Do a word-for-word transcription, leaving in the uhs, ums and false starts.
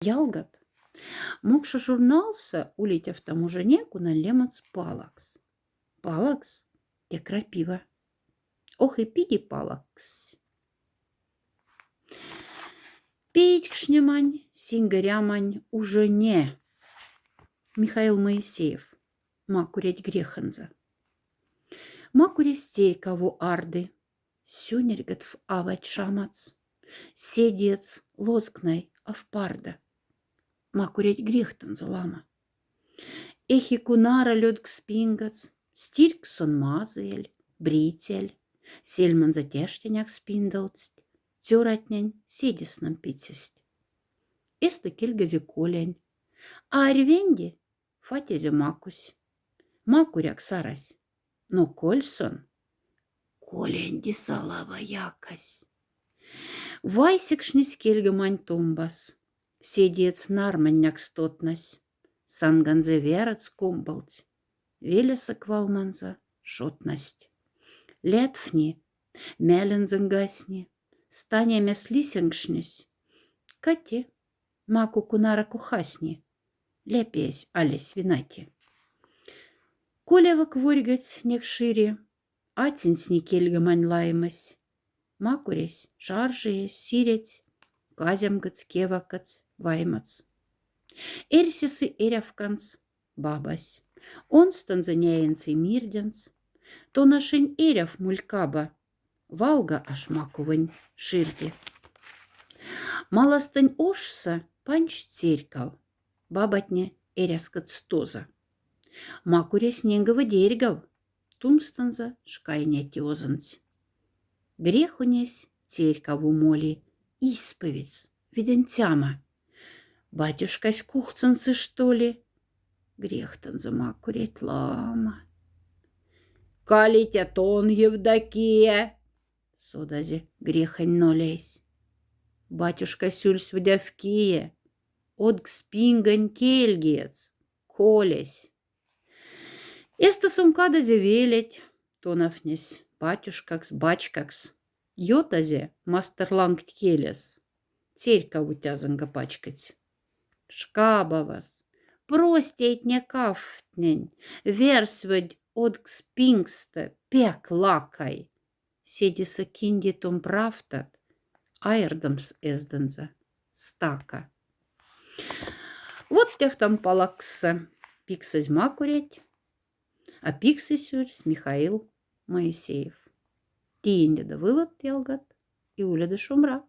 Ялгат, мокша журналса улить афтам ужене, кунан лемоц палакс. Палакс — те крапива. Ох и пиди палакс. Пейтькшнемань, синьгорямань ужене. Михаил Моисеев. Макурять грехонза. Макуресь церькаво арды. Сюнерготф авать шамац. Седеец лозкнай ав парда. Макурять грехтонза лама. Эхи кунара лёдкс пингац, стирьксон мазыяль, бритяль, сельмонза тяштенякс пиндолтсть, цёратнень седисном пицесть. Эста кельгазе Колянь. А арьвенди фатязе Макусь. Макурякс арась. Но коль сон? Коляньди салава якась. Вайсекшнесь кельгомань томбас. Седеец нармоннякс тотнась. Санганза верац комболть. Велесак валмонза шотнасть. Лятфни, мялензон гасни. Станемяс лисенкшнесь. Кати, Маку кунараку хасни. Лепеесь алясь винати. Колявок ворьготь нек шири. Ацинсни кельгомань лаймось. Макуресь, шаржиесь, сирец, казямгоц, кевакоц, ваймоц. Эрьсесы эрявканц бабась. Онстонза няенц и мирденц. Тонашень эряв мулькаба. Валга аш Макувонь ширди. Маластонь ошса панч церькав. Бабатне эряскотс тоза. Макуресь ненгово дерьгав. Тумстонза шкайнети озынц. Грехонесь церькаво моли, исповедь, виден тяма. Батюшкась кухтсынцы, что ли? Грехтонза Макурять лама. Калите тон, Евдокия! Содазе грехонь ноляйсь. Батюшка сюльс вдявкие, одкс пингонь кельгиец, колесь. Эста сон кадазе велеть, тонафнесь батюшкакс, бачкакс. Ётазе мастор лангт келес. Церькав утязонга пачкодсь. Шкабавас, простейтне кафтнень, версьводь одкс пингста, пяк лакай. Седиса кинди том правтат, айрдомс эздонза стака. Вот тяфтам палаксса пиксазь Макурять, а пиксазь сюрсь Михаил Моисеев. Тиендеда вывод, ялгат, и уледа шумрат.